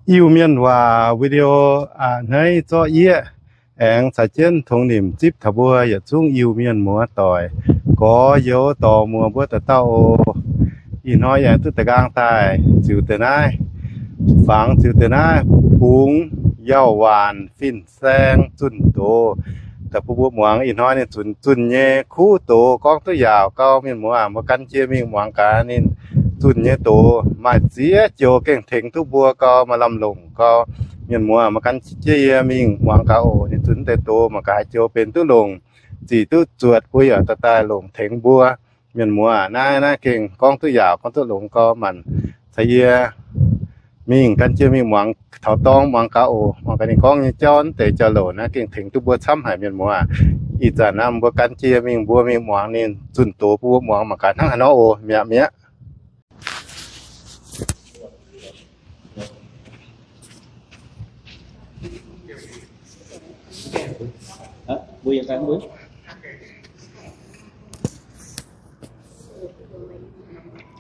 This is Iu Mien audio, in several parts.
Iu-Mienh waac video a'hneiv zorqv yieqv, aengx caux jienv tongx nimc zipv taux mbuo yietc zungv Iu-Mienh muoz-doic, gorx-youz dorh muoz mbuo dauh dauh oc. Ih hnoi yaac duqv da'nqaang daaih ziux deix naaiv, fangx ziux deix naaiv bungx, yauh waanc, fin-saeng, zunh doz. Daaih bun mbuo muangx ih hnoi ninh zunc zunh nyei kuv doz gorngv duqv yaauc gau. Mienh muoz, mbuo gan jienv mingh muangx gaax ninh zunh nyei doz. Maaih ziex joux gengh tengx duqv mbuo gau, maaih lamh longc gau. Mienh muoz, mbuo gan jienv yie mingh muangx gaax oc. Ninh zunc deix doz mangc gaax haaix joux benx duqv longc, zic duqv zuotc, mbuo yaac daaih daaih longc tengx mbuo. Mienh muoz, naaiv naaiv gengh gorngv duqv yaauc, gorngv duqv longx gau. Maanc caux yie mingh, gan jienv mingh muangx taux dorngx muangx gaax oc. Muangx gaax ninh gorngv nyei jauv, deix jauv-louc naaiv gengh tengx duqv mbuo camv haic. Mienh muoz, ih zanc naaiv mbuo gan jienv mingh, mbuo mingh muangx ninh zunh doz bun mbuo muangx mangc gaax hnangv haaix nor oc. Mi'aqv, mi'aqv.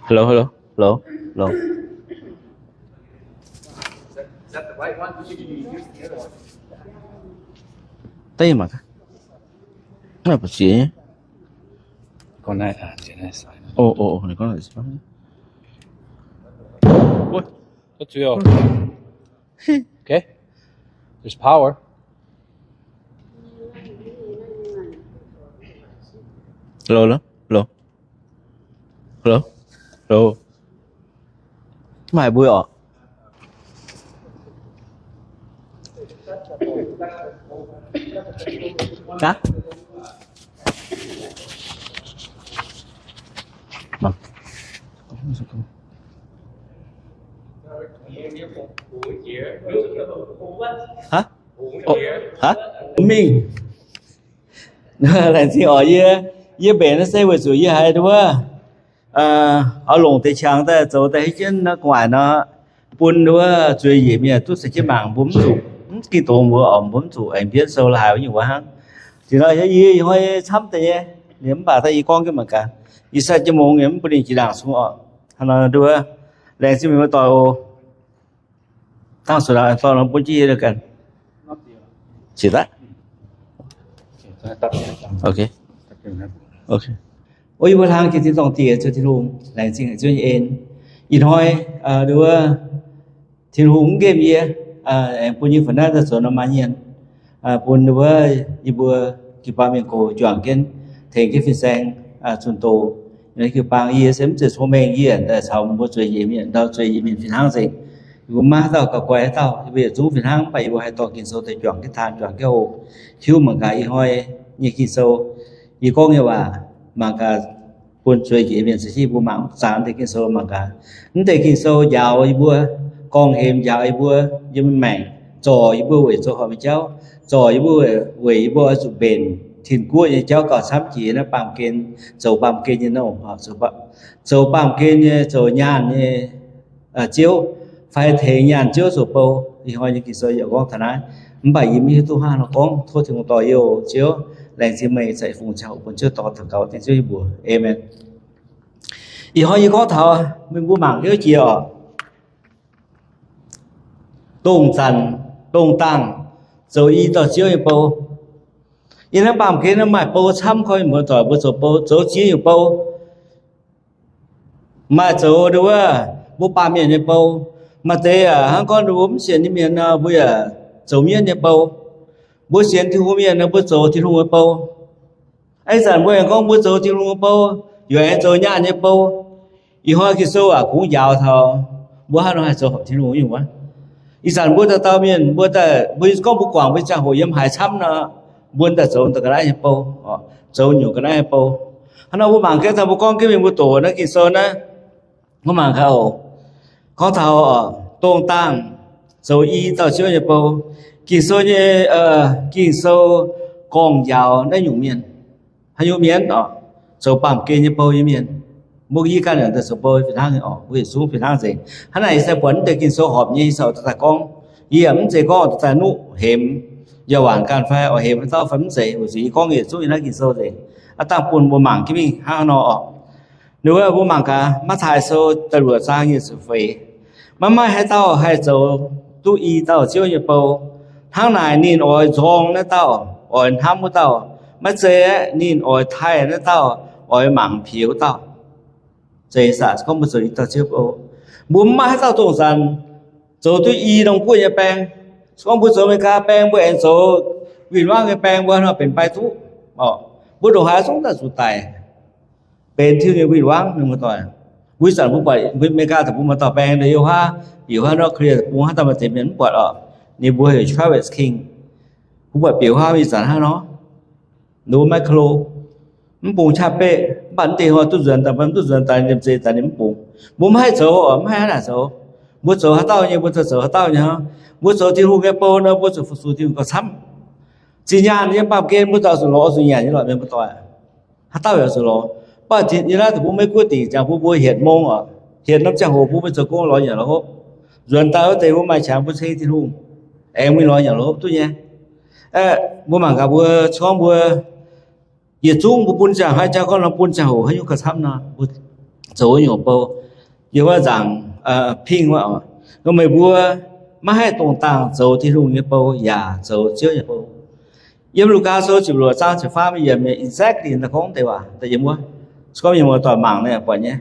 Hello, hello, hello, hello. Tây mà các. Này, bác sĩ. Con này, à, chị này sai. Ồ, ồ, ồ, này con lại sao? Ui, có chuyện không? Okay. There's power. Hello, hello, hello. Hello? Hello? Maiv haih mbuo oc. Hah? Hah? Ov, hah? Mingh. Laengz zingh oc. Yie, yie mbenc naaiv se weic zuqc yie haiz nduov, oix longc deix qangx daaih zoux daaih hiuv jienv naaiv gu'nguaaic nor, bun nduov zueiz njiec mienh duqv caux jienv mangc, mbuo mv zuqc, mv ging dongz mbuo oc, mbuo mv zuqc aengx mbienv sou la'haaix nyungc wuov hnangv. Zinh nor yie hnoi camv deix nyei, mv baac daaih yie gorngv jienv mangc gaax, yie sai jienv mungz nyei, mv bun ninh jiex ndaangc sung oc. Hnangv nor nduov, laengz zingh mienh muoz-doic oc. Dangh sou naaiv dorh nor bun jienv yie ganh. Cingx daaih. Okay. Okay. Wuov yie mbuo hlang jiex tin-dorngh diex, zoux Tin-Hungh laengz zingh haic zuov nyei en. Ih hnoi nduov Tin-Hungh mv nqemh yie, aengx bun yie fungx naaiv daaih zoux norm maaih nyienh, bun nduov yie mbuo jiu-baang mienh gox juangc jienv, tengx jienv fin-saeng zunh doz. Jiu-baang yie se mv zeiz cong-mengh, yie daaih caux mbuo zueiz njiec mienh, ndau zueiz njiec mienh fih hnangv nzengc. Yie mbuo maiv dauh gauh guai haaix dauh, yie mbuo yietc zungv fih hnangv, mv baac yie mbuo haih dorh Ging-Sou daaih juangc jienv taan, juangc jienv hoqc, hiuv mangc gaax ih hnoi nyei Ging-Sou. Yie gorngv nyei waac mangc gaax bun zueiz njiec mienh caux jienv yie mbuo mangc zaanx deix Ging-Sou mangc gaax. Mv deix Ging-Sou njaaux yie mbuo, gorngv hemx njaaux yie mbuo, yiem maengc, zorc yie mbuo weic zoux horpc nyei jauv, zorc yie mbuo weic yie mbuo oix zuqc mbenc Tin-Guoqv nyei jauv gauh camv jiex naaiv baamh gen, zoux baamh gen nyei nouh, zoux baamh gen nyei, zoux nyaanh nyei ziouv, fai tengx nyaanh ziouv zoux bou. Ih hnoi nyei Ging-Sou yaac gorngv taux naaiv, mv baac yie mv hiuv duqv hnangv haaix nor gorngv. Tov Tin-Hungh dorh yie oc Ziouv. Laengz zingh meih caux fungx caux bun Ziouv dorh daux gaux, dengv Ziouv nyei mbuox. Aamen. Ih hnoi yie gorngv taux meih mbuo mangc hnyouv jiex oc. Dongh zanc, dongh dangh, zoux i dauh Ziouv nyei bou. Yiem naaiv baamh gen maaih bou camv, koi mbuo doic mbuo zoux bou, zoux ziex nyungc bou. Maaih zoux nduov mbuo baamh mienh nyei bou. Maaih deix hnangv gorngv mbuo mv sienx nyei mienh nor, mbuo yaac zoux mienv nyei bou. Mbuo sienx Tin-Hungh mienh nor, mbuo zoux Tin-Hungh nyei bou. Ih zanc mbuo aengx gorngv mbuo zoux Tin-Hungh nyei bou, yaac aengx zoux nyaanh nyei bou. Ih hnoi Ging-Sou aac kungx njaaux taux mbuo hnangv nor haih zoux horpc Tin-Hungh nyungc wuov. Ih zanc mbuo dauh dauh mienh, mbuo daaih, mbuo gorngv mbuo guangc mbuo ziangh hoc yiem haaix camv nor, mbuo daaih zoux daaih ga'naaiv nyei bou, zoux nyungc ga'naaiv nyei bou. Hnangv nor mbuo mangc jienv daaih mbuo gorngv jienv mingh mbuo doqc naaiv Ging-Sou naaiv, mbuo mangc gaax oc. Gorngv taux dongh dangh, zoux i dauh Ziouv nyei bou. Ging-Sou nyei, Ging-Sou gorngv njaaux naaiv nyungc mienh, haaix nyungc mienh oc? Zoux baamh gen nyei bou nyei mienh. Mbuo yie ganh yaac daaih zoux bou fih hnangv nyei oc. Mbuo yietc zungv fih hnangv nzengc. Hnangv naaic yie se buatc mv deix Ging-Sou horpc nyei, yie se daaih gorngv. Yie yaac mv zeiz gorngv daaih nuqv hemx yauh waanc ganh fai oix hemx haaix dauh fai mv zeiz. Weic zuqc yie gorngv yietc zungv yiem naaiv Ging-Sou nzengc. Aav dangh bun mbuo mangc jienv mingh hnangv haaix nor oc. Ninh mbuo, mbuo mangc gaax Matv^taai Sou da'luoqc zaang nyic ziepc feix. Maiv maaih haaix dauh haih zoux duqv i dauh Ziouv nyei bou. Hnangv naaic ninh oix nzorng naaiv dauh oix hnamv wuov dauh. Maiv zeiz aeqv, ninh oix taaih naaiv dauh oix mangc piex wuov dauh. Zeiz aac, gorngv mbuo zoux i dauh Ziouv bou, mbuo mv maaih haaix dauh dongh zanc zoux duqv i norm guoqv nyei baeng. Se gorngv mbuo zoux America baeng, mbuo aengx zoux win-wangv nyei baeng, mbuo nor benx baeng duqv. Mbuo ndongc haaix zungv daaih zuqc daic, benx Tin-Hungh nyei win-wangv, mienh muoz-doic. Mbuo ih zanc mbuo buatc America deic-bung maaih dauh baeng, ndeic youh huaav, bieqc huaav North Korea deic-bung, haaix dauh maaih deix mienh mv buatc oc. Ninh mbuo heuc Travis King. Mbuo buatc bieqc huaav ih zanc hnangv nor, ninh mbuo maiv klo, mv bung qaqv beqv, mv baac mv deix hnoi duqv nzuonx daaih, mv duqv nzuonx daaih, liemh zeih daaih ninh mv bung. Mbuo maiv haih zoux oc, maiv haih hnangv naaic zoux. Mbuo zoux haaix dauh nyei, mbuo zoux haaix dauh nyei. Mbuo zoux Tin-Hungh nyei bou nor, mbuo zuqc fu-sux Tin-Hungh gauh camv. Zinh nyaanh yiem baamh gen mbuo zuqc lorz zuqc nyanc nyei lorqc, mienh muoz-doic. Haaix dauh yaac zuqc lorz. Mv baac yiem naaiv deic-bung Meiv Guoqv dingc ziangx mbuo, mbuo hietc mong oc, hietc norm ziangh hoc mbuo, mbuo zoux gong lorz nyanc lorz hopv. Nzuonx daaih wuov deix mbuo maaih qangx mbuo ceng Tin-Hungh, aengx mingh lorz nyanc lorz hopv duqv nyei. Mbuo mangc gaax mbuo, se gorngv mbuo yietc zungv mbuo bun ziangh haaix jauv, gorngv nor bun ziangh hoc haaix nyungc gauh camv nor, mbuo zoux wuov nyungc bou. Yiem wuov nzaangc pingv wuov, meih mbuo maiv haih dongh dangh zoux Tin-Hungh nyei bou yaac zoux Ziouv nyei bou. Yiem Lugaa Sou ziepc luoqc zaang ziepc faam yiemc nyei exactly naaiv gorngv deix waac daaih yiem wuov. Se gorngv mienh muoz-doic mangc naaic buatc nyei.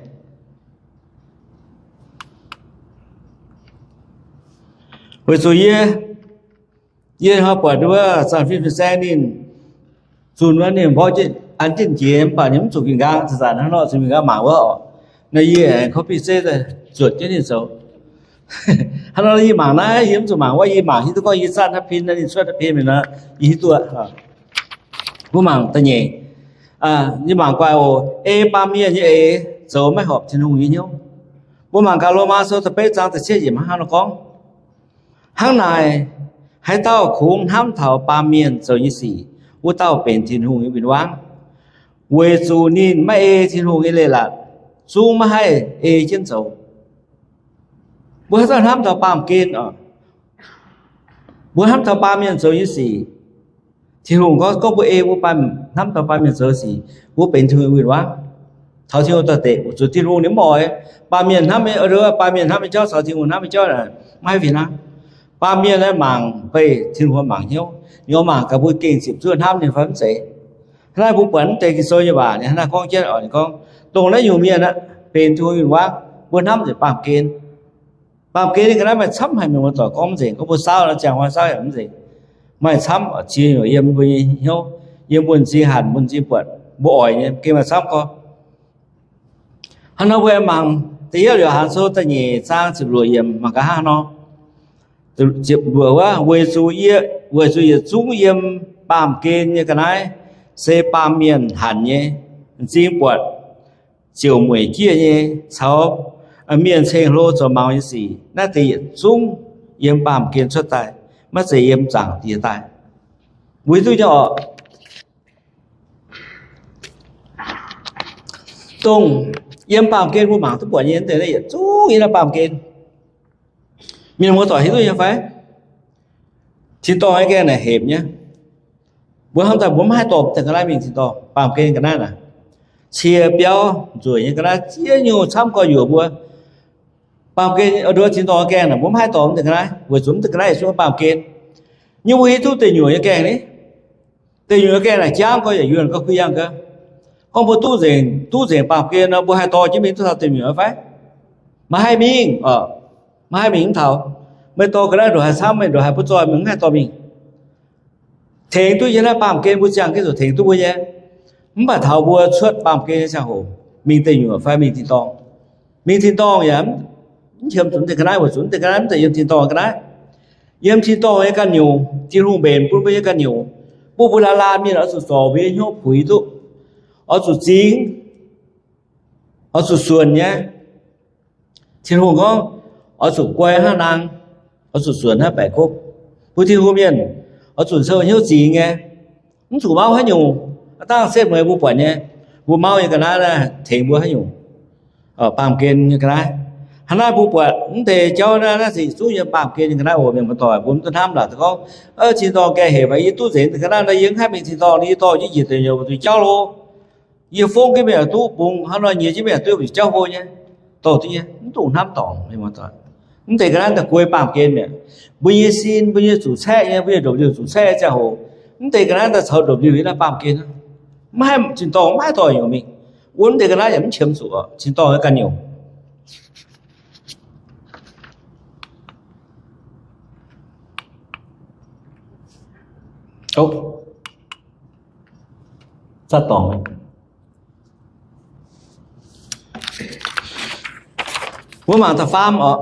Weic zuqc yie, yie hnoi buatc wuov zanc fin fin-saeng ninh zunh wuov, ninh mborqv an jienv jiex, mv baac ninh mv zuqc fih nqaang. Zanc-zanc hnangv nor zuqc fih nqaang mangc wuov oc. Naaiv yie aengx copy zeiv zuotc jienv ninh zoux. Hnangv nor yie mangc naaiv, yie mv zuqc mangc wuov, yie mangc hiuv duqv gorngv yie zanc hnangv pin, ninh cuotv hnangv pin mingh nor, yie hiuv duqv. Mbuo mangc da'nyeic, yie mangc guai oc, ei baamh mienh nyei eix zoux maiv horpc Tin-Hungh nyei hnyouv. Mbuo mangc gaax Lomaa Sou da'betv zaang da'cietv yiemc hnangv nor gorngv, hnangv naaic, haaix dauh kungx hnamv taux baamh mienh zoux nyei sic, wuov dauh benx Tin-Hungh nyei win-wangv, weic zuqc ninh maiv ei Tin-Hungh nyei leiz-latc, zungv maiv haih ei jienv zoux. Mbuo haaix dauh hnamv taux baamh gen oc, mbuo hnamv taux baamh mienh zoux nyei sic, Tin-Hungh gorngv, gorngv mbuo ei mbuo baamh, hnamv taux baamh mienh zoux sic, mbuo benx Tin-Hungh win-wangv. Taux Tin-Hungh daaih deix, zuqc Tin-Hungh ninh mv oix baamh mienh hnamv, baamh mienh hnamv nyei jauv caux Tin-Hungh hnamv nyei jauv maiv fih hnangv. Baamh mienh naaiv mangc beih, Tin-Hungh mangc hnyouv. Ninh oix mangc gaax mbuo gengh ziepc zuoqv hnamv ninh fai mv zeiz. Hnangv naaiv mbuo buatc mv deix Ging-Sou nyei waac, ninh hnangv naaiv gorngv jienv oc, ninh gorngv, dongh naaiv nyungc mienh aeqv, benx Tin-Hungh win-wangv, mbuo hnamv nzengc baamh gen. Baamh gen ninh ga'naaiv maaih camv haic, mienh muoz-doic, gorngv mv nzengc. Gorngv mbuo saauv nor, ziangh hoc saauv yaac mv nzengc. Maaih camv oc, ziex nyungc yiem mbuo nyei hnyouv, yiem mbuo nyei m'zing hanc, mbuo nyei m'zing buatc, mbuo oix nyei gengh maaih camv gorx. Hnangv nor mbuo mangc da'yietv Yo^han Sou da'nyeic zaang ziepc luoqc yiemc mangc gaax hnangv nor, ziepc luoqc wuov, weic zuqc yie, weic zuqc yietc zungv yiem baamh gen nyei ga'naaiv se baamh mienh hanc nyei, m'zing buatc, ziouc mueic jieqv nyei, caux mienh ceng-hlo zoux maux nyei sic. Naaiv deix yietc zungv yiem baamh gen cuotv daaih, maiv zeiz yiem Zaangc Diex daaih. Mbuo hiuv duqv nyei oc. Dongh yiem baamh gen mbuo mangc duqv buatc nyei, naaiv deix yietc zungv yiem naaiv baamh gen. Mienh muoz-doic hiuv duqv nyei fai? Tin-dorngh nyei gaengh naaic hepc nyei. Mbuo hnamv daaih mbuo maiv haih dorh deix ga'naaiv mingh tin-dorngh, baamh gen ga'naaiv naaic. Cie biauv nzueic nyei ga'naaiv, ziex nyungc camv gorx-youz mbuo. Baamh gen nduov tin-dorngh gaengh naaic mbuo maiv haih dorh deix ga'naaiv, weic zuqc deix ga'naaiv yietc zungv baamh gen. Nyungc mbuo hiuv duqv deic nyuoqc nyei gaengh ni. Deic nyuoqc nyei gaengh naaic jangv gorx yaac yuonh gorx kuh yangh gau. Gorngv mbuo duqv nzengc, duqv nzengc baamh gen nor, mbuo haih dorh jienv mingh duqv taux deic nyuoqc fai? Maiv haih mingh oc. Maiv haih mingh mv taux. Meih dorh ga'naaiv ndongc haaix camv, meih ndongc haaix butv zoih, meih mv haih dorh mingh. Tengx duqv yiem naaiv baamh gen mbuo ziangh, Giduc tengx duqv mbuo nyei. Mv baac taux mbuo cuotv baamh gen nyei ziangh hoc, mingh deic nyuoqc fai mingh tin-dorngh, mingh tin-dorngh yaac mv qiemx zuqc deix ga'naaiv, weic zuqc deix ga'naaiv mv zeiz yiem tin-dorngh ga'naaiv. Yiem tin-dorngh nyei ganh nyungc, Tin-Hungh mbenc bun mbuo nyei ganh nyungc. Mbuo mbuo laanh laanh mienh oix zuqc zorc mbuo nyei hnyouv puix duqv, oix zuqc zingx, oix zuqc suonc nyei. Tin-Hungh gorngv, oix zuqc guai hnangv naang, oix zuqc suonc hnangv baeqc gopv. Mbuo Tin-Hungh mienh oix zuqc cou hnyouv zingx nyei, mv zuqc mauv haaix nyungc. Dangh setv mueiz mbuo buatc nyei, mbuo mauv nyei ga'naaiv tengx mbuo haaix nyungc? Baamh gen nyei ga'naaiv. Hnangv naaiv mbuo buatc mv deix jauv naaiv, naaiv se yietc zungv yiem baamh gen nyei ga'naaiv oc, mienh muoz-doic. Mbuo mv duqv hnamv laaix gorngv, tin-dorngh gaengh hepc, yie duqv nzengc deix ga'naaiv nor, yie mv haih mingh tin-dorngh, yie dorh jienv njiec deic nyuoqc zuqc jauv hlo. Yie fongv jienv mingh yaac duqv bungx, hnangv nor nyiex jienv mingh yaac duqv, zuqc jauv hlo nyei. Dorh duqv nyei, mv dungx hnamv dorngc, mienh muoz-doic. Mv deix ga'naaiv daaih guei baamh gen mi'aqv. Mbuo nyei sin, mbuo nyei zuqc caeqv nyei, mbuo nyei ndopv-liuh zuqc caeqv ziangh hoc, mv deix ga'naaiv daaih caux ndopv-liuh yiem naaiv baamh gen. Maiv haih zinh dorngh, maiv haih dorh nyungc mingh. Wuov mv deix ga'naaiv yaac mv qiemx zuqc, zinh dorngh ganh nyungc. Mbuo mangc da'faam oc.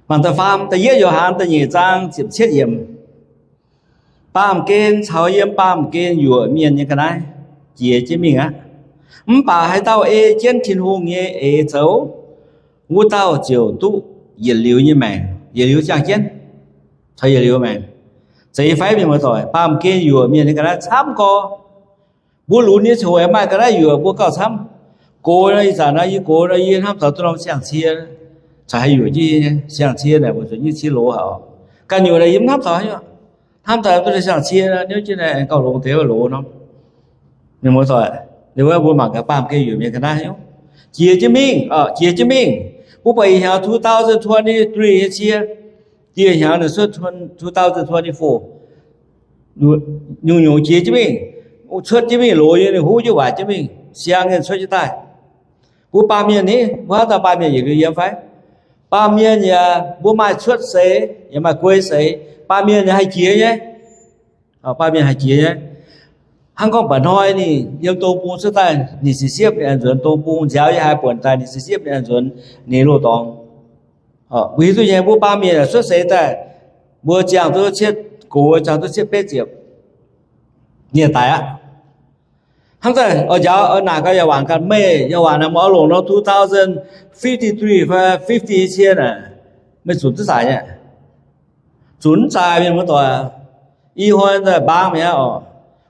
Mangc da'faam, da'yietv Yo^han da'nyeic zaang ziepc cietv yiemc. Baamh gen caux yiem baamh gen yuoqc mienh nyei ga'naaiv jiex jienv mingh aqv. Mv baac haaix dauh ei jienv Tin-Hungh nyei eix zoux, wuov dauh ziouc duqv yietc liuz nyei maengc, yietc liuz ziangh jienv, caux yietc liuz maengc. Zeiz fai mienh muoz-doic, baamh gen yuoqc mienh nyei ga'naaiv camv gorx. Mbuo lunx nyei ziangh hoc maaih ga'naaiv yuoqc mbuo gauh camv. Gox nor, ih zanc nor yie gox nor, yie hnamv taux duqv norm siang-cie, caux haaix yuoqc jienv siang-cie naaic, mbuo zuqc nyic cie loz haic oc. Ganh nyungc naaic yie mv hnamv taux haaix nyungc. Hnamv taux duqv siang-cie nor, niouv jienv naaiv gauh longx deix loz nor. Mienh muoz-doic, liuz wuov mbuo mangc gaax baamh gen yuoqc mienh ga'naaiv jiex jienv mingh, jiex jienv mingh. Mbuo buatc ih hnyangx two thousand twenty-three nyei cie, dieh hnyangx ninh cuotv two thousand twenty-four. Nyungc-nyungc jiex jienv mingh, cuotv jienv mingh loz nyei, ninh huv jienv waaic jienv mingh, siang nyei cuotv jienv daaih. Mbuo baamh mienh ni, mbuo hnamv daaih baamh mienh yietc liuz yiem fai? Baamh mienh yaac mbuo maaih cuotv seix, yaac maaih guei seix. Baamh mienh yaac haih jiex nyei. Baamh mienh haih jiex nyei. Hnangv gorngv mba'hnoi ninh yiem dong bung cuotv daaih, ninh siepv-siepv ninh aengx nzuonx dong bung, nziaaux yaac haih buonc daaih, ninh siepv-siepv ninh aengx nzuonx ninh loz-dorngx. Mbuo hiuv duqv nyei, mbuo baamh mienh cuotv seix daaih, mbuo ziangh duqv cietv gox, ziangh duqv cietv betv ziepc, ninh daic aqv. Hnangv daaih oix njaaux, oix naaic gaax Yo^han ganh, meih Yo^han naaic, meih oix longc nor two thousand fifty-three fai fifty cie naaic, meih zunc duqv zaaix nyei? Zunc mv zaaix, mienh muoz-doic. Ih hnoi daaih mbaang mi'aqv oc.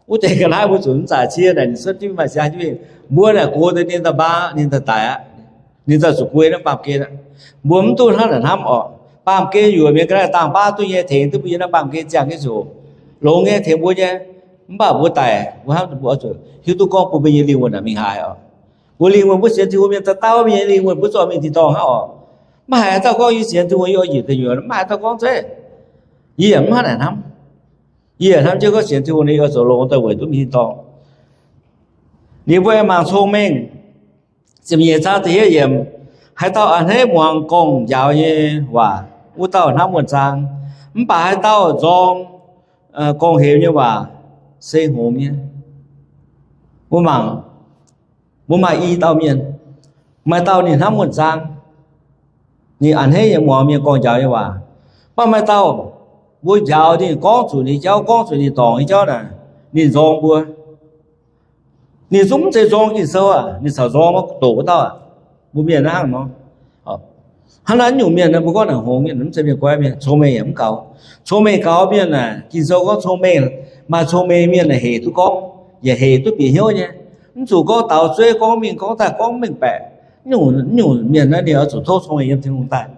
Wuov deix ga'naaiv mbuo zunc mv zaaix cie naaic, ninh cuotv jienv maaih siang jienv mingh, mbuo naaic gox deix ninh daaih mbaang, ninh daaih daic aqv. Ninh daaih zuqc guei naaiv baamh gen aqv. Mbuo mv duqv hnangv naaic hnamv oc. Baamh gen yuoqc mienh ga'naaiv dangh baav duqv nyei, tengx duqv mbuo yiem naaiv baamh gen ziangh nyei ziouc longx nyei, tengx mbuo nyei. Mv baac mbuo daic, mbuo hnamv mbuo oix zuqc hiuv duqv gorngv bun mbuo nyei lingh wuonh naaic mingh haaix oc. Mbuo lingh wuonh mbuo sienx Tin-Hungh mienh daaih dauh mienh nyei lingh wuonh mbuo zorqv mingh tin-dorngh hnangv oc. Maiv haiz dauh gorngv yie sienx Tin-Hungh yie oix njiec deic nyuoqc, mv haiz dauh gorngv zeiv. Yie yaac mv hnangv naaic hnamv. Yie yaac hnamv jienv gorngv sienx Tin-Hungh ninh oix zoux longx daaih weic duqv mingh tin-dorngh. Ninh mbuo mangc cong-mengh, ziepc nyeic zaang da'yietv yiemc, haaix dauh a'hneiv muangx gorngv-njaaux nyei waac, wuov dauh hnamv wuonh zaang. Mv baac haaix dauh nzorng gorngv-hemx nyei waac se hngongx nyei. Mbuo mangc, mbuo maaih i dauh mienh, maaih dauh ninh hnamv wuonh zaang, ninh a'hneiv nyei muangx mienh gorngv-njaaux nyei waac. Mv baac maaih dauh, mbuo njaaux ninh, gorngv zuqc ninh jauv, gorngv zuqc ninh dorngc nyei jauv naaic, ninh nzorng mbuo. Ninh zungv mv zeiz nzorng Ging-Sou aac, ninh caux nzorng doqc wuov dauh aac. Mbuo mienh naaiv hnangv nor. Hnangv naaiv nyungc mienh mbuo gorngv naaic hngongx mienh, mv zeiz mienh goiv mienh, cong-mengh yaac mv gaux. Cong-mengh gaux mienh naaic, Ging-Sou gorngv cong-mengh, maaih cong-mengh mienh naaic hec duqv gorngv, yaac hec duqv bieqc hnyouv nyei. Mv zuqc gorngv daux zuov gorngv mingh gorngv daaih gorngv mv mengh baeqc. Nyungc mienh naaiv ninh oix zuqc tov cong-mengh yiem Tin-Hungh daaih.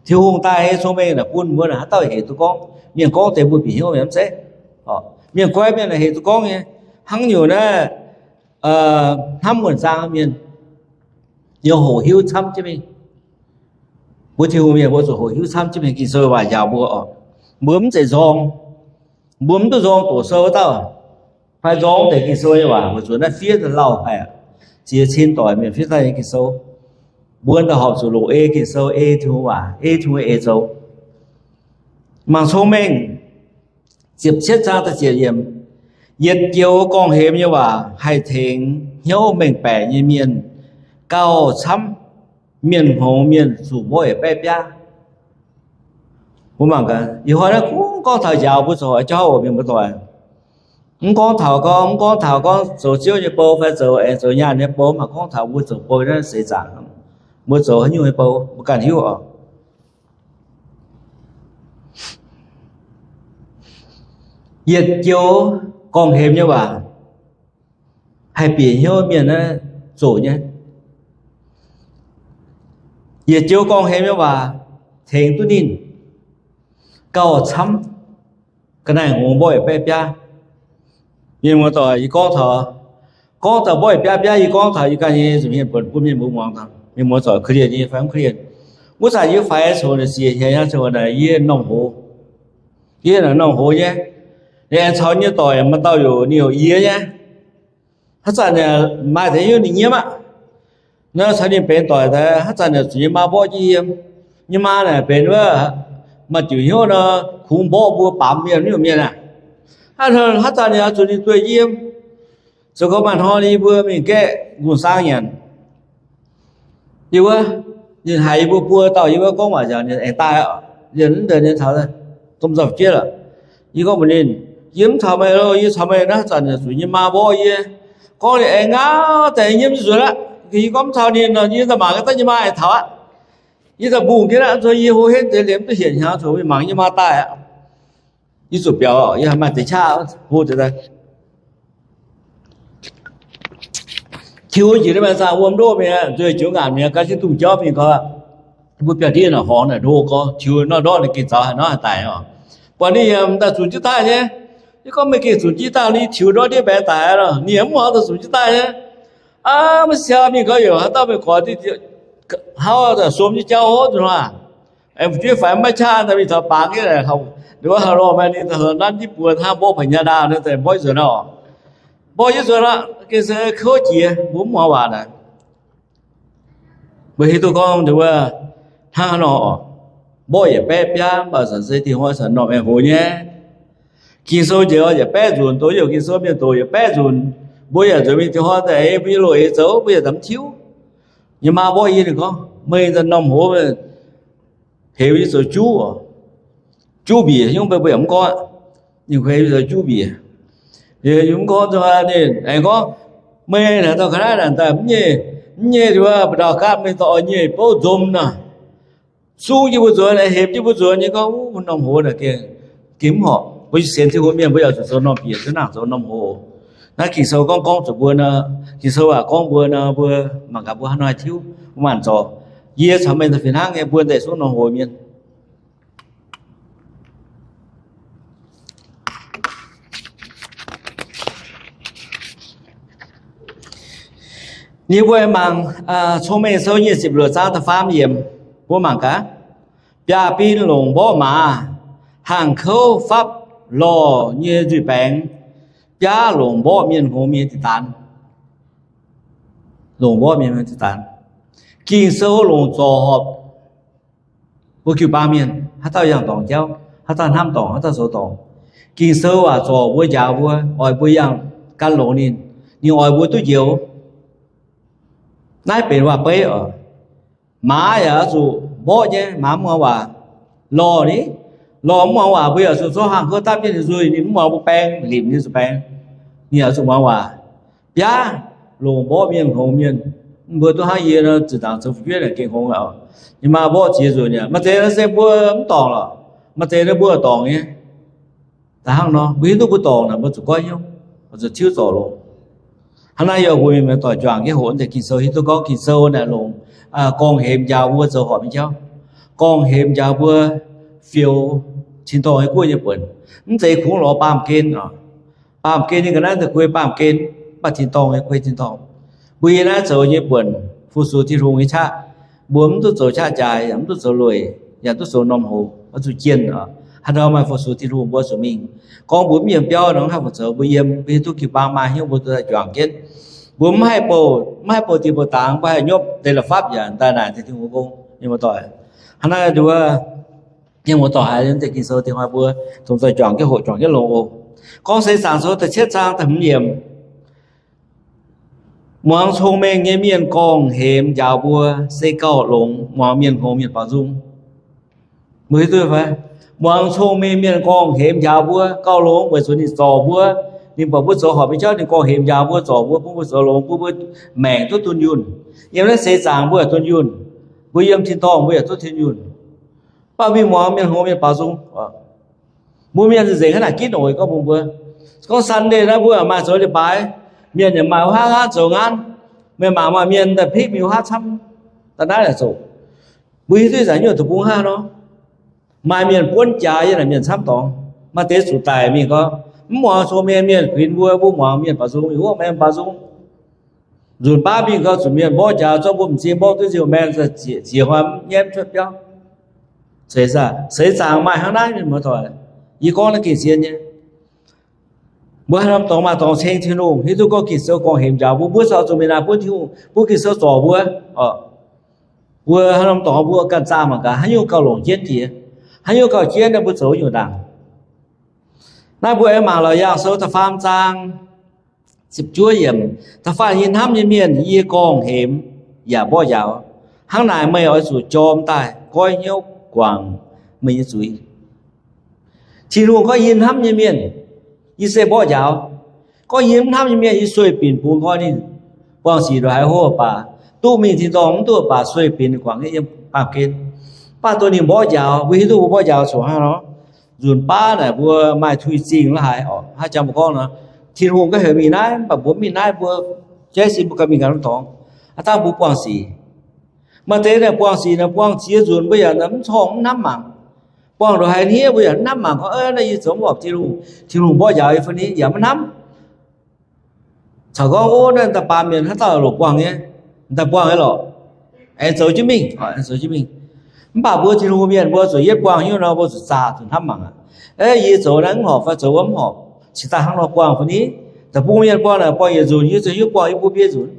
Tin-Hungh daaih nyei cong-mengh naaic bun mbuo naaic haaix dauh hec duqv gorngv, mienh gorngv deix mbuo bieqc hnyouv mienh mv zeiz. Mienh goiv mienh naaic hec duqv gorngv nyei. Hnangv nyungc naaiv, hnamv wuonh zaang mienh, yiem hoqc hiuv camv jienv mingh. Mbuo Tin-Hungh mienh mbuo zuqc hoqc hiuv camv jienv mingh Ging-Sou waac njaaux mbuo oc. Mbuo mv zeiz nzorng, mbuo mv duqv nzorng doqc sou wuov dauh, fai nzorng deix Ging-Sou nyei waac, weic zuqc naaiv fiev daaih lauh haic, ziex cin doic mienh fiev daaih nyei Ging-Sou. Mbuo daaih horpc zuqc loc ei Ging-Sou, ei Tin-Hungh waac, ei Tin-Hungh eix zoux. Mangc cong-mengh, ziepc cietv zaang da'ziepc yiemc, yietc joux gorngv-hemx nyei waac haih tengx hnyouv mengh baeqc nyei mienh gauh camv mienh hngongx mienh zuqc mborqv yietc baeqv biaav. Mbuo mangc gaax, ih hnoi naaiv kungx gorngv taux njaaux mbuo zoux jauv oc, mienh muoz-doic. Mv gorngv taux gorngv, mv gorngv taux gorngv zoux Ziouv nyei bou fai zoux aengx zoux nyaanh nyei bou, mv baac gorngv taux mbuo zoux bou naaiv seix zaangc, mbuo zoux haaix nyungc nyei bou mbuo ganh hiuv oc. Yietc joux gorngv-hemx nyei waac haih bieqc hnyouv mienh naaiv zoqc nyei. Yietc joux gorngv-hemx nyei waac tengx duqv ninh gauh camv ga'naaiv hngongx mborqv yietc baeqv biaav. Mienh muoz-doic, yie gorngv taux, gorngv taux mborqv yietc biaav biaav, yie gorngv taux yie ganh nyei nza'hmien buonc bun mienh mbuo muangx. Mienh muoz-doic, korv-lienh nyei fai mv korv-lienh? Wuov zanc yie faix coc naaic siec hnyangx coc naaic yie normh hoz. Yie naaic normh hoz nyei. Ninh aengx caux nyei doic maaih dauh youc ninh youc yie nyei. Haaix zanc naaic maaih deix hnyouv ninh nyiemv aqv. Nor caux ninh benx doic daaih, haaix zanc naaic zuqc nyei maa mborqv jienv yiem. Nyei maa naaic benx wuov maaih diuc hnyouv nor, kungx mborqv mbuo baamz mienh, mienh aqv. Haaix zanc naaic zuqc ninh dueiv yiem. Zoux gau maaih hnoi ninh mbuo mingh gaeqv nqungh saang nyanc. Yie wuov, ninh haiz yie mbuo buo dauh yie wuov gorngv waac nzangc ninh aengx daaih, yie mv deix ninh taux domh nzauh fu'jueiv lorqc. Yie gorngv mbuox ninh, yie mv caux meih lo, yie caux meih naaiv zanc zuqc nyei maa mborqv yie. Gorngv ninh aengx ngauv daaih nyiemv nyei nzuonx aqv. Yie gorngv mv caux ninh nor, yie daaih mangc gaax daaih nyei maa aengx taux aqv. Yie daaih mbungh jienv aqv, nzunc yie hlo henv deix liemh duqv hietc hnyangx zoux mingh mangc nyei maa daaih aqv. Yie zuqc biaux, yie haiz maaih deix qaqv hlo deix daaih. Tiux jiex ninh maaih zaangh wuom ndoqv mi'aqv, nzueic jienv ngaanc mi'aqv, gan jienv dungz jauv mingh gau. Mbuo biauv-ndiev naaic horngz naaic ndo gorx, tiux nor ndortv ninh gengh zaux haaix nor haaix daic oc. Buatc ninh yaac daaih zunc jienv daaih nyei. Yie gorngv meih gengh zunc jienv daaih, ninh tiux ndortv ndiev mbaengx daic aqv nor, ninh yaac mv horngz daaih zunc jienv daaih nyei. Aa, maiv siou mingh gau, yaac haaix dauh meih gorx, hnangv somx nyei jauv hov nzunc hnoi. Aengx fu'jueiv faix maiv qaqv, mingh taux bangc jienv, wuov haaix lorh maaih ninh nanv jienv buo hnangv mborqv pa'nyaah ndaauh, mborqv nzuonx oc. Mborqv jienv nzuonx aqv, gengh se kouv jiex, mbuo mv muangx waac naaic. Mbuo hiuv duqv gorngv wuov, hnangv haaix nor oc, mborqv yietc baeqv biaav, mv baac zanc se dingh hnoi zanc normh aengx hoz nyei. Ging-Sou njiec yietc baeqv nzunc, doqc youc Ging-Sou mienh doqc yietc baeqv nzunc, mbuo yaac nzuonx mingh dingh hnoi daaih ei mbuo nyei loz-eix zoux, mbuo yaac daaih mv tiuv. Nyei maa mborqv yie ninh gorngv, meih daaih normh hoz, heuc yie zoux juv oc. Juv mbiec nyungc mbuo yaac mv gorngv aqv. Ninh heuc yie zoux juv mbiec. Yie mv gorngv, ninh aengx gorngv, meih naaic dorh ga'naaiv naaic daaih mv nyei, mv nyei wuov, mbu'ndongx gaatv meih dorh oix nyei bouv nzom nor, sung jienv mbuo nzuonx, hepc jienv mbuo nzuonx nyei gorngv, wuov normh hoz naaic gengh, gengh mv horpc. Mbuo sienx Tin-Hungh mienh mbuo yaac zuqc zoux normh bieqc, zuqc nangc zoux normh hoz. Naaiv Ging-Sou gorngv, gorngv zuqc mbuo nor, Ging-Sou waac gorngv mbuo nor, mbuo mangc gaax mbuo haaix nor haih tiuv, mbuo maanc zorc. Yie caux meih fih hnangv nyei, mbuo nzengc zungv normh hoz mienh. Ninh mbuo mangc, Cong-Mengh Sou nyic ziepc luoqc zaang da'faam yiemc, mbuo mangc gaax. Biaav-bin longc mborqv maaz, hangh kouv fapv lorh nyei nzuih baengx, biaav longc mborqv mienh hngongx mienh dinh daanz. Longc mborqv mienh hngongx dinh daanz. Ging-Sou longc zorc horpc mbuo jiu-baang mienh, haaix dauh yangh dorngc jauv, haaix dauh hnamv dorngc, haaix dauh zoux dorngc. Ging-Sou waac zorc mbuo, njaaux mbuo, oix mbuo yangh gan longx ninh, ninh oix mbuo duqv njoux. Naaiv benx waac-beiv oc. Maaz yaac oix zuqc mborqv nyei, maaz mv muangx waac. Lorh ni, lorh mv muangx waac, mbuo yaac zuqc zorqv hangh kouv dapv jienv ninh nzuih, ninh mv muangx mbuo baeng, limc ninh zuqc baeng. Ninh yaac oix zuqc muangx waac. Biaav longc mborqv mienh hngongx mienh. Mbuo duqv hnangv yie nor, zinh ndaangc zoux fu'jueiv naaic gengh hngongx aqv. Yie maa mborqv ziex nzunc nyei. Maaih deix se mbuo mv dorngc lorqc, maaih deix naaiv mbuo dorngc nyei. Da'hnangv nor, mbuo hiuv duqv mbuo dorngc naaic, mbuo zuqc goiv hnyouv, mbuo zuqc tiuv zorc longx. Hnangv naaiv yie mbuo mienh doic juangc jienv hoqc deix Ging-Sou hiuv duqv gorngv Ging-Sou naaic longc gorngv hemx njaaux mbuo zoux horpc nyei jauv, gorngv hemx njaaux mbuo fioux tin-dorngh nyei guoqv nyei buonc. Mv zeiz kungx lorz baamh gen oc. Baamh gen nyei ga'naaiv daaih guei baamh gen, mv baac tin-dorngh nyei guei tin-dorngh. Mbuo yie naaiv zoux nyei buonc fu-sux Tin-Hungh nyei qaqv. Mbuo mv duqv zoux qaqv jaaix, yaac mv duqv zoux lueic, yaac duqv zoux normh hoz, oix zuqc jienh oc. Haaix ndau maaih fu-sux Tin-Hungh mbuo zuqc mingh. Gorngv mbuo mv yiem biauv nor, mv haih fu'zoux mbuo yiem, mbuo hiuv duqv jiu-baang maa hnyouv mbuo duqv daaih juangc jienv. Mbuo mv haih bouh, mv haih bouh diex bouh dangx, mbuo haih nyopv deix la'fapv yaac daaih naaic deix Tin-Hungh gong, mienh muoz doic. Hnangv naaiv nduov, mienh muoz doic haiz deix Ging-Sou dingh hnoi mbuo dongh zoih juangc jienv hoqc, juangc jienv longx oc. Gorngv Seix Zaangc Sou da'cietv zaang da'hmz yiemc. Muangx cong-mengh nyei mienh gorngv hemx njaaux mbuo, se gauh longx muangx mienh hngongx mienh baaux nzung. Mbuo hiuv duqv fai? Muangx cong-mengh mienh gorngv hemx njaaux mbuo gauh longx, weic zuqc ninh zorc mbuo, ninh buatc mbuo zoux horpc nyei jauv, ninh gorngv hemx njaaux mbuo, zorc mbuo, bun mbuo zoux longx, bun mbuo maengc duqv dunh yunh. Yiem naaiv seix zaangc mbuo yaac dunh yunh. Mbuo yiem tin-dorngh mbuo yaac duqv tin-yunh. Mv baac mingh muangx mienh hngongx mienh baaux nzung. Mbuo mienh nzengc hnangv naaic ginv oc, gorngv bun mbuo. Gorngv Sunday naaiv mbuo yaac maaih zoux leiz-baaix, mienh yaac maaih wuov hnangv hnangv zoux nqanv. Meih mangc maaih mienh daaih pipv mingh wuov hnangv camv, daaih naaiv yaac zoux. Mbuo hiuv duqv zanc nyungc deic-bung hnangv nor. Maaih mienh buonv jaax yiem naaic mienh camv dorngx. Maaih deix zuqc daic mingh gorngv, mv muangx cong-mengh mienh kuinx mbuo, mbuo muangx mienh baaux nzung, mingh wuov mienh baaux nzung. Nzunc baav mingh gau zuqc mienh mborqv njaaux, zorqv mbuo m'zing mborqv duqv nziouv maengx, ziex hnoi mv nyaanh cuotv biauv. Seix zaangc maaih hnangv naaiv, mienh muoz-doic. Yie gorngv naaiv gengh sienx nyei. Mbuo haaix norm dorngx maaih dorngx ceng Tin-Hungh, hiuv duqv gorngv Ging-Sou gorngv hemx njaaux mbuo, mbuo caux zuqc mingh naaic bun Tin-Hungh, bun Ging-Sou zorc mbuo. Mbuo haaix norm dorngx mbuo ganh zaah mangc gaax, haaix nyungc gauh longc jienv jiex, haaix nyungc gauh jienv, mbuo zoux nyungc ndaangc. Naaiv mbuo aengx mangc Laauc Yaangh Sou da'faam zaang ziepc juov yiemc. Da'faanh yie hnamv nyei mienh, yie gorngv hemx yaac mborqv njaaux. Hnangv naaic meih oix zuqc jorm daaih goiv hnyouv guangc meih nyei zuiz. Tin-Hungh gorngv, yie hnamv nyei mienh, yie se mborqv njaaux. Gorngv yie mv hnamv nyei mienh, yie sueih binc bungx nqoi ninh. Buangh sic ndongc haaix hlo baac, duqv mingh tin-dorngh mv duqv baac, sueih binc guangc nyei yiem baamh gen. Mv baac dongh ninh mborqv njaaux, mbuo hiuv duqv mbuo mborqv njaaux zuqc hnangv nor. Nzunc baav naaic mbuo maaih tui zingh la'haaix oc, hnangv jang mbuo gorngv nor, Tin-Hungh gaav heuc mingh naaiv, mv baac mbuo mv mingh naaiv, mbuo jaiv sin mbuo ganh mingh ganh norm dorngx. Aav dangh mbuo buangh sic, maaih deix naaic buangh sic naaic buangh ziex nzunc mbuo yaac mv corngh mv hnamv mangc. Buangh ndongc haaix hniev mbuo yaac mv hnamv mangc, gorngv, Aa, naaiv yie zoux mv horpc Tin-Hungh, Tin-Hungh mborqv njaaux yie fai ni, yaac mv hnamv. Caux gorngv, Ov, naaiv daaih baamh mienh haaix dauh longc buangh nyei, daaih buangh nyei lorqc, aengx zoux jienv mingh, aengx zoux jienv mingh. Mv baac mbuo Tin-Hungh mienh mbuo zuqc yietv buangh hnyouv nor, mbuo zuqc zaah zuqc hnamv mangc aqv. Eix, yie zoux naaiv mv horpc fai zoux wuov mv horpc, cingx daaih hnangv nor buangh fai ni? Daaih bun mienh buangh naaic buangh yietc nzunc, yie zoux hnyouv buangh yie mbuo biei nzunc.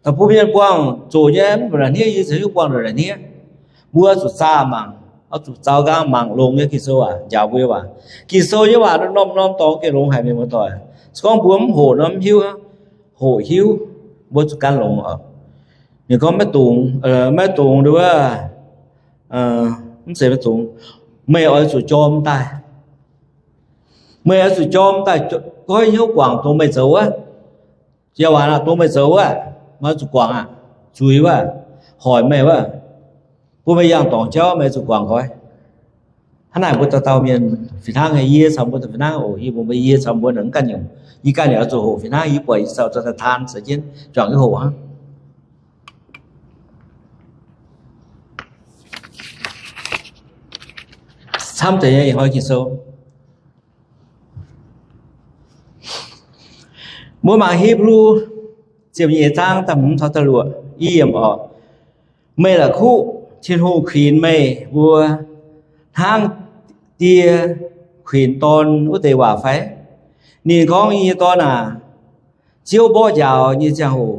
Daaih bun mienh buangh zoqc nyei, mv baac naaic hniev, yie zoux hnyouv buangh naaic hniev. Mbuo zuqc zaah mangc, oix zuqc zaux nqaang mangc longx nyei Ging-Sou aac, njaaux mbuo nyei waac. Ging-Sou nyei waac norm-norm dorngx gengh longx haic, mienh muoz-doic. Se gorngv mbuo mv hoqc nor mv hiuv, hoqc hiuv, mbuo zuqc gan longx oc. Ninh gorngv maiv dungx, maiv dungx nduov, mv zeiz maiv dungx, meih oix zuqc jorm daaih. Meih oix zuqc jorm daaih goiv hnyouv guangc dongh meih zoux wuov. Yaac waac dongh meih zoux wuov, meih oix zuqc guangc aqv. Zuiz wuov, hoic meih wuov, bun meih yangh dorngc jauv, meih zuqc guangc nqoi. Hnangv naaic mbuo dauh dauh mienh fih hnangv, yie caux mbuo daaih fih hnangv oc. Yie mbuox meih, yie caux mbuo naaic mv ganh nyungc. Yie ganh yaac oix zuqc hoqc fih hnangv. Yie buatc yie caux daaih taan caux jienv juangc jienv hoqc hnangv. Camv deix nyei ih hnoi Ging-Sou. Mbuo mangc Hipv^lu ziepc nyeic zaang da'hmz taux da'luoqc, i yiemc oc. Meih la'kuqv Tin-Hungh kuinx meih mbuo hnangv die kuinx dorn wuov deix waac fai? Ninh gorngv, Yie nyei dorn aac, Ziouv mborqv njaaux nyei ziangh hoc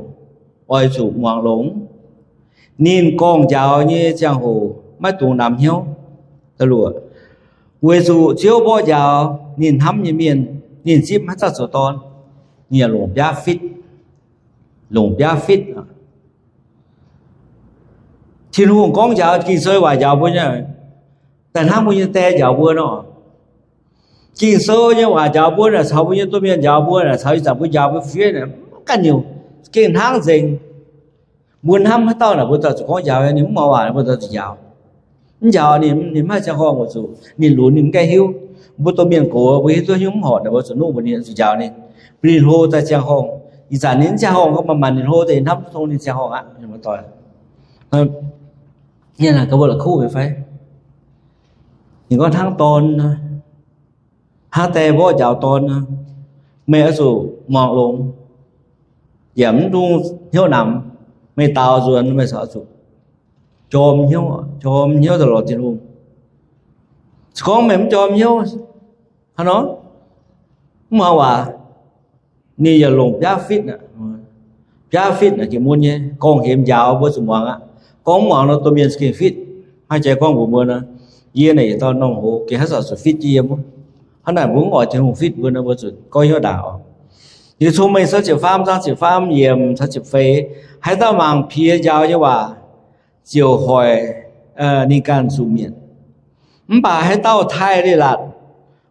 oix zuqc muangx longx. Ninh gorngv-njaaux nyei ziangh hoc maiv dungx namx hnyouv. Weic zuqc Ziouv mborqv njaaux ninh hnamv nyei mienh, ninh zipv haaix dauh zoux dorn, ninh yaac longc biaav fitv, longc biaav fitv. Tin-Hungh gorngv njaaux, Ging-Sou nyei waac njaaux mbuo nyei, daaih hnangv mbuo nyei die njaaux mbuo nor. Ging-Sou nyei waac njaaux mbuo naaic, caux mbuo nyei domh mienh njaaux mbuo naaic, caux ih zanc mbuo njaaux mbuo fiev naaic, mv ganh nyungc, gengh hnangv nzengc. Mbuo hnamv haaix dauh naaic, mbuo daaih zuqc gorngv njaaux, ninh mv muangx waac, mbuo daaih zuqc njaaux. Mv njaaux ninh, ninh mv maaih ziangh horngh weic zuqc ninh lunx, ninh mv gaengh hiuv. Mbuo domh mienh gox, mbuo hiuv duqv hnyouv mv horpc naaic, mbuo zuqc nuqv mbuox ninh zuqc njaaux ninh, bun ninh hlo daaih ziangh horngh. Ih zanc ninh mv ziangh horngh, maaih maanc ninh hlo deix hnamv tong ninh ziangh horngh aqv, mienh muoz-doic. Yie naaic gaax mbuo la'kuqv fai? Ninh gorngv hnangv dorn, hnangv die mborqv njaaux dorn, meih oix zuqc muangx longx, yaac mv dungx hnyouv namx. Meih daaux nzuonx meih oix zuqc jorm hnyouv, jorm hnyouv daaih lorz Tin-Hungh. Se gorngv meih mv jorm hnyouv, hnangv nor, mv muangx waac, ninh yaac longc biaav fitv aqv. Biaav fitv naaic gengh mun nyei, gorngv hemx njaaux mbuo zuqc muangx aqv. Gorngv mv muangx nor, domh mienh za'gengh fitv. Hnangv jiex gorngv mbuox mbuo nor, yie naaic yietc dauh norm hoz gengh haaix zanc zuqc fitv jienv yie mv? Hnangv naaic mbuo mv oix Tin-Hungh fitv mbuo nor, mbuo zuqc goiv hnyouv ndaangc oc. Liuz Cong-Mengh Sou ziepc faam zaang ziepc faam yiemc caux ziepc feix, haaix dauh mangc piex njaaux nyei waac ziouc hoic ninh ganh zuqc mietc. Mv baac haaix dauh taaih leiz-latc,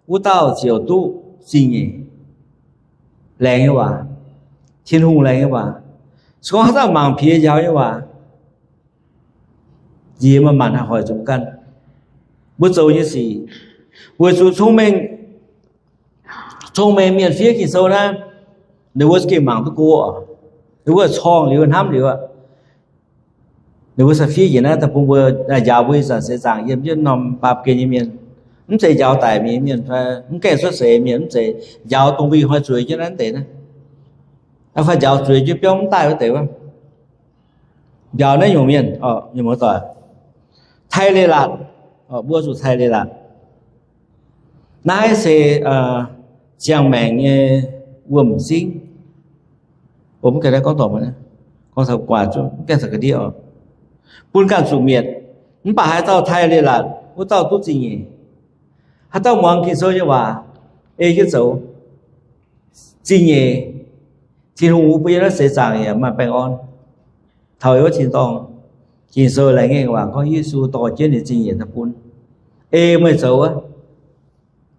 wuov dauh ziouc duqv zingh nyeic. Laengz nyei waac, Tin-Hungh laengz nyei waac. Se gorngv haaix dauh mangc piex njaaux nyei waac, nziex maaih maanc haih hoic zuqc mbuo ganh, mbuo zoux nyei sic. Weic zuqc cong-mengh, cong-mengh mienh fiev Ging-Sou naaiv, ninh mbuo za'gengh mangc duqv go oc. Ninh mbuo corngh liuz, hnamv liuz aqv. Ninh mbuo se fiev njiec naaiv daaih bun mbuo, njaaux mbuo ih zanc seix zaangc yiem jienv norm baamh gen nyei mienh, mv zeiz njaaux daic mienh, mienh fai mv gaengh cuotv seix mienh, mv zeiz njaaux dongh mbuo ih hnoi zueiz jienv naaiv deix naaiv. Fai njaaux zueiz jienv biauv mv daaih wuov deix wuov. Njaaux naaiv nyungc mienh, mienh muoz-doic, cai leiz-latc, mbuo zuqc cai leiz-latc. Naaiv se ziangh maengc nyei wuom-zingv. Mv gaengh gorngv dorngc, gorngv taux guaax, mv gaengh taux ga'ndiev oc, bun ganh zuqc mietc. Mv baac haaix dauh cai leiz-latc, wuov dauh duqv zingh nyeic. Haaix dauh muangx Ging-Sou nyei waac, ei jienv zoux, zingh nyeic. Tin-Hungh bun yie naaiv seix zaangc yaac maaih baengh orn. Taux wuov tin-dorngh, Ging-Sou laengz nyei waac gorngv Yesu dorh jienv ninh zingh nyeic daaih bun. Ei meih zoux wuov,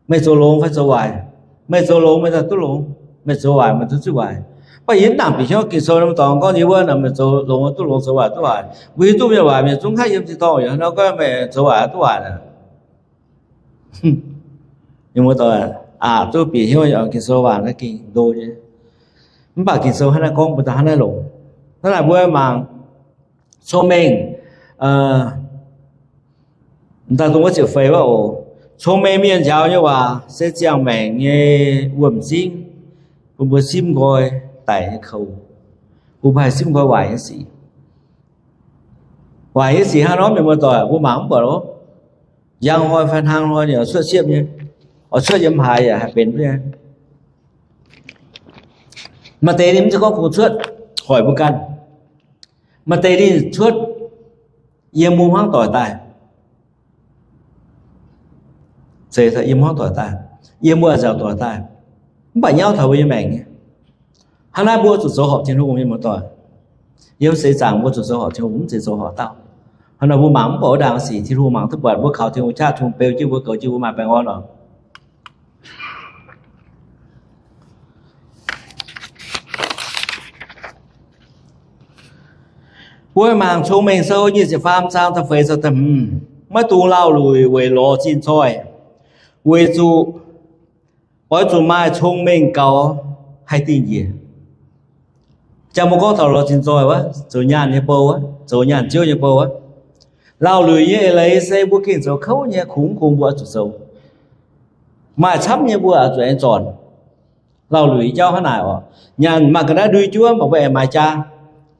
meih zoux longx fai zoux waaic? Meih zoux longx meih daaih duqv longx, meih zoux waaic meih duqv zuqv waaic. Mv baac yie mv nangc bieqc hnyouv Ging-Sou norm dorngx gorngv yie wuov, meih zoux longx duqv longx, zoux waaic duqv waaic. Mbuo hiuv duqv mienh waaic mienh zungv haih yiem tin-dorngh yaac nor gorngv meih zoux waaic duqv waaic. Aqc duqv bieqc hnyouv Ging-Sou waac naaiv gengh ndo nyei. Mv baac Ging-Sou hnangv naaiv gorngv mbuo daaih hnangv naaiv longc. Hnangv naaic mbuo mangc cong-mengh, daaih dongh wuov ziepc feix wuov oc. Cong-mengh mienh njaaux nyei waac se ziangh maengc nyei wuom-zingv, bun mbuo simv nqoi daic nyei koux, bun mbuo haih simv nqoi waaic nyei sic. Waaic nyei sic hnangv nor mienh muoz-doic mbuo mangc mv buatc oc. Njang hnoi fai hnangv hnoi ninh oix cuotv siepv nyei, oix cuotv yiem haaix yaac haih benx nyei. Maaih deix ninh mv zeiz gorngv kungx cuotv hoic mbuo ganh. Maaih deix ninh cuotv yiem mbuo hmuangv doic daaih. Zeiz yiem hmuangv doic daaih, yiem mbuo nziaauc doic daaih, mv baac nyauv taux mbuo nyei maengc nyei. Hnangv naaiv mbuo zuqc zoux horpc Tin-Hungh, mienh muoz-doic. Yiem seix zaangc mbuo zuqc zoux horpc Tin-Hungh, mv zeiz zoux horpc dauh. Hnangv naaic mbuo mangc mv buatc wuov ndaangc sic, Tin-Hungh mangc duqv buatc. Mbuo kaux Tin-Hungh qaqv, Tin-Hungh beu jienv mbuo, goux jienv mbuo, maaih baengh orn oc. Mbuo mangc Cong-Mengh Sou nyic ziepc faam zaang da'feix caux da'hmz. Maiv dungx laauh luic weic lorz zinh zoih, weic zuqc oix zuqc maaih cong-mengh gaux haih dingh njiec. Jangx mbuo gorngv taux lorz zinh zoih wuov, zoux nyaanh nyei bou wuov, zoux nyaanh ziouv nyei bou wuov. Laauh luic nyei eix leiz se mbuo gengh zoux kouv nyei, kungx kungx mbuo oix zuqc zoux. Maaih camv nyei mbuo oix zuqc aengx zornc. Laauh luic jauv hnangv naaic oc. Nyaanh maaih ga'naaiv ndui juov, mv baac mbuo aengx maaiz jaa,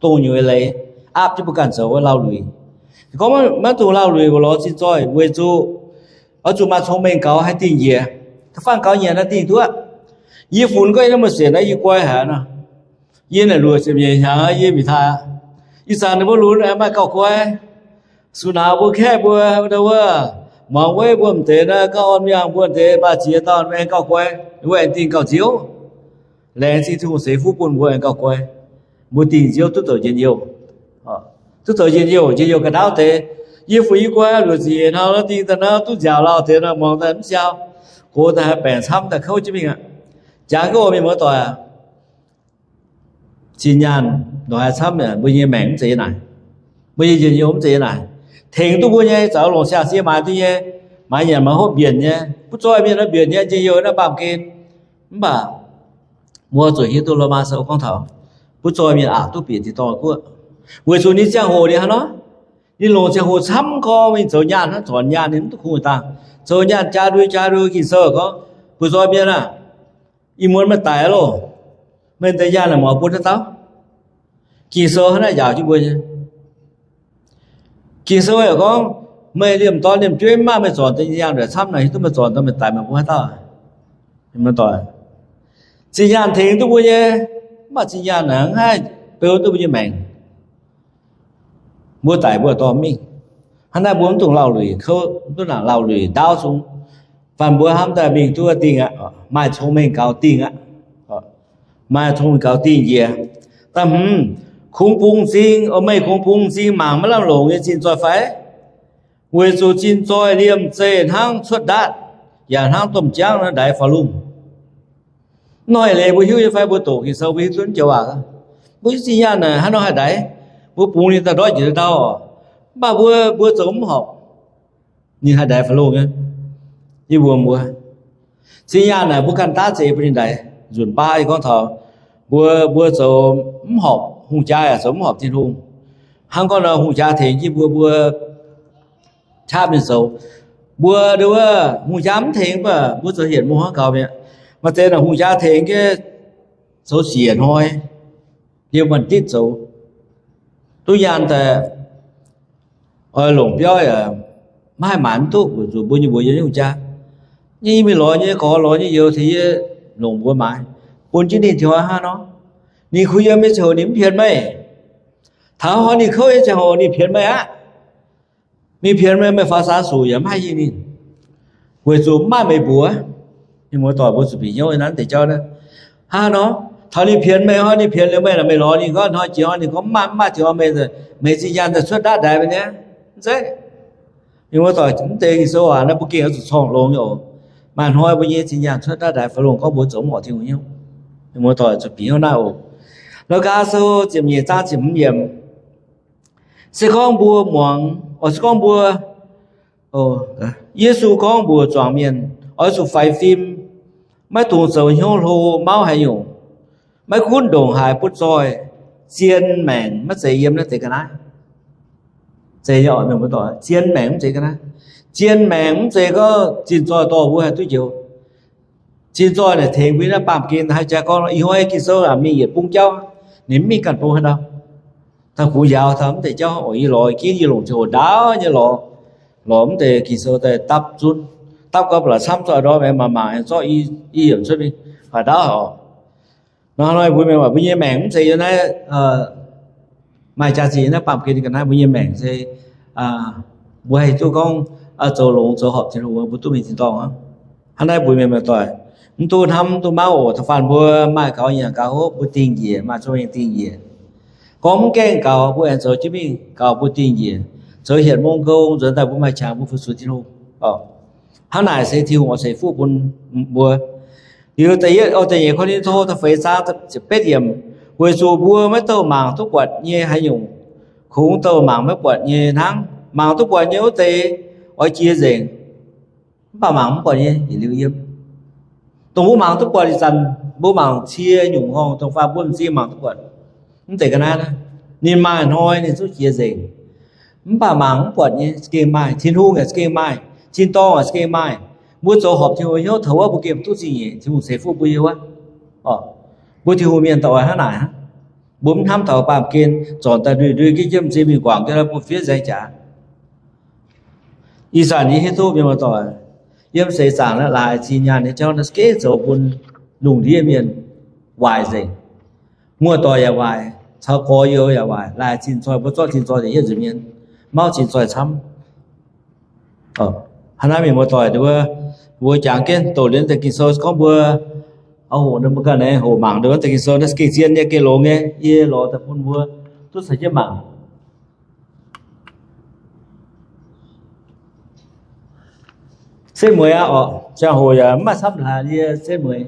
dongh nyungc eix leiz aapv jienv mbuo ganh zoux wuov laauh luic. Gorngv maiv dungx laauh luic weic lorz zinh zoih, weic zuqc oix zuqc maaih cong-mengh gaux haih dingh njiec. Da'faanh gaux nyanc naaiv dingh duqv. Yie funx gorngv yie naaiv muoz-siec naaiv yie guai haic nor. Yie naaic luoqc ziepc nyeic hnyangx yie mingh taaih. Ih zanc ninh mbuo lunx aengx maaih gauh guai. Suqv nauz mbuo kaeqv mbuo, wuov, muangx weiv mbuo m'deix naaiv, gauh orn mienh mbuo m'deix, maaih ziex dauh aengx gauh guai, wuov aengx dingh gauh nziouv. Laengz zingh Tin-Hungh seix fuqv bun mbuo aengx gauh guai. Mbuo dingh nziouv duqv zoux njien-youh. Duqv zoux njien-youh, njien-youh ga'ndaauv deix. Yie funx yie guai luoqc ziepc nyeic hnoi nor dingh daaih nor duqv nziaauc lauh deix nor, muangx daaih mv siau. Gox daaih haih baengc camv daaih kouv jienv mingh aqv. Jangx gorngv mienh muoz-doic aac, zinh nyaanh ndongc haaix camv, mbuo nyei maengc mv zeiz yiem naaic. Mbuo nyei njien-youh mv zeiz yiem naaic. Tengx duqv mbuo nyei, zaux longc siang-sie maaiz duqv nyei, maaiz nyanc maaiz hopv mbienc nyei, butv zoih mienh nor mbienc nyei njien-youh naaiv baamh gen. Mv baac mbuo zuqc hiuv duqv Lomaa Sou gorngv taux butv zoih mienh aqc duqv bieqc tin-dorngh guoqv, weic zuqc ninh ziangh hoc ninh hnangv nor, ninh longc ziangh hoc camv gorngv mingh zoux nyaanh hnangv, zornc nyaanh ninh mv duqv kungx dangh. Zoux nyaanh jaa ndui jaa ndui. Ging-Sou gorngv, butv zoih mienh aah! Ih muonz meih daic loh, meih deix nyaanh naaic mouz bun haaix dauh? Ging-Sou hnangv naaiv njaaux jienv mbuo nyei. Ging-Sou yaac gorngv, meih liemh dorn liemh jueiv mv maaih meih zornc deix nyaanh ndoqc camv naaic, hiuv duqv meih zornc daaih meih daic meih bun haaix dauh? Zinh nyaanh tengx duqv mbuo nyei, mv baac zinh nyaanh naaic mv haih beu duqv mbuo nyei maengc. Mbuo daic mbuo dorh mingh. Hnangv naaiv mbuo mv dungx laauh luic kouv, mv dungx nangc laauh luic ndaauv zungv. Faanh mbuo hnamv daaih mingh duqv dingh aqv, maaih cong-mengh gaux dingh aqv. Maaih cong-mengh gaux dingh njiec. Da'hmz, kungx bungx m'zing, meih kungx bungx m'zing mangc maiv lamh longc nyei zinh zoih fai? Weic zuqc zinh zoih liemh zeih hnangv cuotv ndaatv, yaac hnangv domh jaangv naaiv ndaix faaux lungh. Hnoi-hnoi mbuo hiuv nyei fai? Mbuo doqc Ging-Sou mbuo hiuv duqv joux waac. Mbuo hiuv zinh nyaanh naaic hnangv nor haih ndaix, mbuo bungx ninh daaih ndortv njiec ndau-ndau oc. Mv baac mbuo, mbuo zoux mv horpc, ninh haih ndaix faaux lungh nyei. Yie mbuox mbuo, zinh nyaanh naaic mbuo ganh daav zeix bun ninh ndaix. Nzunc baav yie gorngv taux mbuo, mbuo zoux mv horpc hungh jaa yaac zoux mv horpc Tin-Hungh. Hnangv gorngv nor hungh jaa tengx jienv mbuo, mbuo qaqv mingh zoux. Mbuo nduov hungh jaa mv tengx baac mbuo zoux hienx muoz hnangv gaux mi'aqv. Maaih deix naaic hungh jaa tengx jienv zoux siec hnoi. liemh maanc ditv zoux, duqv nyaanh daaih, oix longc biauv yaac maiv haih maaiz mv duqv, weic zuqc mbuo nyei mbuox yiem nyungc jaa. Nyei mingh lorz nyei gorx lorz nyei youz tengx yie longc mbuox maaiz, bun jienv ninh tengx hnangv nor. Ninh kuh yiem nyei ziangh hoc ninh mv pienx meih. Taux hnoi ninh kouv nyei ziangh hoc ninh pienx meih aqv. Ninh pienx meih, meih faaux saang-sux yaac maiv haih hingh ninh, weic zuqc mv maaih meih mbuox. Mienh muoz-doic, mbuo zuqc bieqc hnyouv naaiv deix jauv naaiv. Hnangv nor, taux ninh pienx meih hnoi, ninh pienx liuz meih, meih lorz ninh gorngv hnoi jiex hnoi ninh gorngv mv maaih, mv maaih jiex hnoi meih, meih zinh nyaanh daaih cuotv ndaauv ndaix meih niaa. Mv zeiz. Mienh muoz-doic, mv deix Ging-Sou aac, naaiv mbuo gengh oix zuqc corngh longx nyei oc. Maaih hnoi mbuo nyei zinh nyaanh cuotv ndaauv ndaix fai longc gorngv mbuo zoux mv horpc Tin-Hungh hnyouv. Mienh muoz-doic, zuqc bieqc hnyouv naaiv oc. Lugaa Sou ziepc nyeic zaang ziepc hmz yiemc. Se gorngv mbuo muangx, oix, se gorngv mbuo, Yesu gorngv mbuox zuangx mienh, oix zuqc faix fim, maiv dungx zoux hnyouv hlo mauv haaix nyungc, maiv gunv ndongc haaix butv zoih, zien maengc maiv zeiz yiem naaiv deix ga'naaiv. Zien maengc mv zeiz ga'naaiv. Zien maengc mv zeiz gorngv zinh zoih dorh mbuo haih duqv njoux. Zinh zoih naaic tengx mbuo naaiv baamh gen haih jaa gorngv, ih hnoi Ging-Sou aac mingh yietc bung jauv, ninh mv mingh ganh bung haaix ndau. Taux kungx njaaux taux mv deix jauv oc. Yie lorz ginv yie longc ziangh hoc ndaauv nyei lorz, lorz mv deix Ging-Sou daaih dapv zunv, dapv gau ba'laqc camv zorqv ndorm aengx mangc mangc aengx zorqv i yiemc cuotv mingh, faaux ndaauv oc. Nor hnoi mbuo mienh waac, mbuo nyei maengc mv zeiz yiem naaiv maaih jaax-zinh naaiv baamh gen ga'naaiv. Mbuo nyei maengc se mbuo haih duqv gorngv zoux longx zoux horpc Tin-Hungh, mbuo duqv mingh tin-dorngh aqv. Hnangv naaiv mbuo mienh muoz-doic, mv duqv hnamv mv duqv mauv oc. Da'faanh mbuo maaih gaux nyanc gaux hopv, mbuo dingh njiec, maaih zong mengh dingh njiec. Gorngv mv gaengh gaux, mbuo aengx zoux jienv mingh gaux, mbuo dingh njiec, zoux hietc mong gong nzuonx daaih mbuo maaih qangx mbuo fu-sux Tin-Hungh. Hnangv naaic se Tin-Hungh oix ceix fuqv bun mbuo. Liuz da'yietv, da'nyeic Ko^lin^to da'feix zaang ziepc betv yiemc, weic zuqc mbuo maiv douh mangc duqv buatc nyei haaix nyungc, kungx douh mangc maiv buatc nyei hnangv. Mangc duqv buatc nyei wuov deix oix jiex nzengc, mv baac mangc mv buatc nyei yietc liuz yiem. Dongh mbuo mangc duqv buatc ih zanc, mbuo mangc cie nyungc horngh, dongh fai mbuo m'zing mangc duqv buatc, mv zeiz ga'naaiv. Ninh maaih hnoi ninh zungv jiex nzengc, mv baac mangc mv buatc nyei za'gengh maaih. Tin-Hungh yaac za'gengh maaih, tin-dorngh yaac za'gengh maaih. Mbuo zoux horpc Tin-Hungh hnyouv taux wuov, mbuo gengh duqv zingh nyeic, Tin-Hungh ceix fuqv mbuo yiem wuov. Mbuo Tin-Hungh mienh daaih oix hnangv naaic aqv. Mbuo mv hnamv taux baamh gen zornc daaih ndui-ndui gitv jienv m'zing mingh guangc jienv bun fiev nzaeng jaax. Ih zanc yie hiuv duqv mienh muoz-doic, yiem seix zaangc naaiv laaix zinh nyaanh nyei jauv naaiv za'gengh zoux bun lungh ndiev mienh waaic nzengc. Muoz-doic yaac waaic, caux gorx-youz yaac waaic. Laaix zinh zoih, mbuo zorqv zinh zoih deix yietv nzuonx mienh, mauv zinh zoih camv. Hnangv naaiv mienh muoz-doic, mbuo jangx jienv doqc liuz deix Ging-Sou gorngv mbuo oix hoqc, mbuo ganh hoqc mangc ndongc deix Ging-Sou naaiv za'gengh zien nyei, gengh longx nyei. Yie lorz daaih bun mbuo duqv caux jienv mangc. Setv mueiz aqv oc. Ziangh hoc yaac mv maaih camv haic, yie setv mueiz.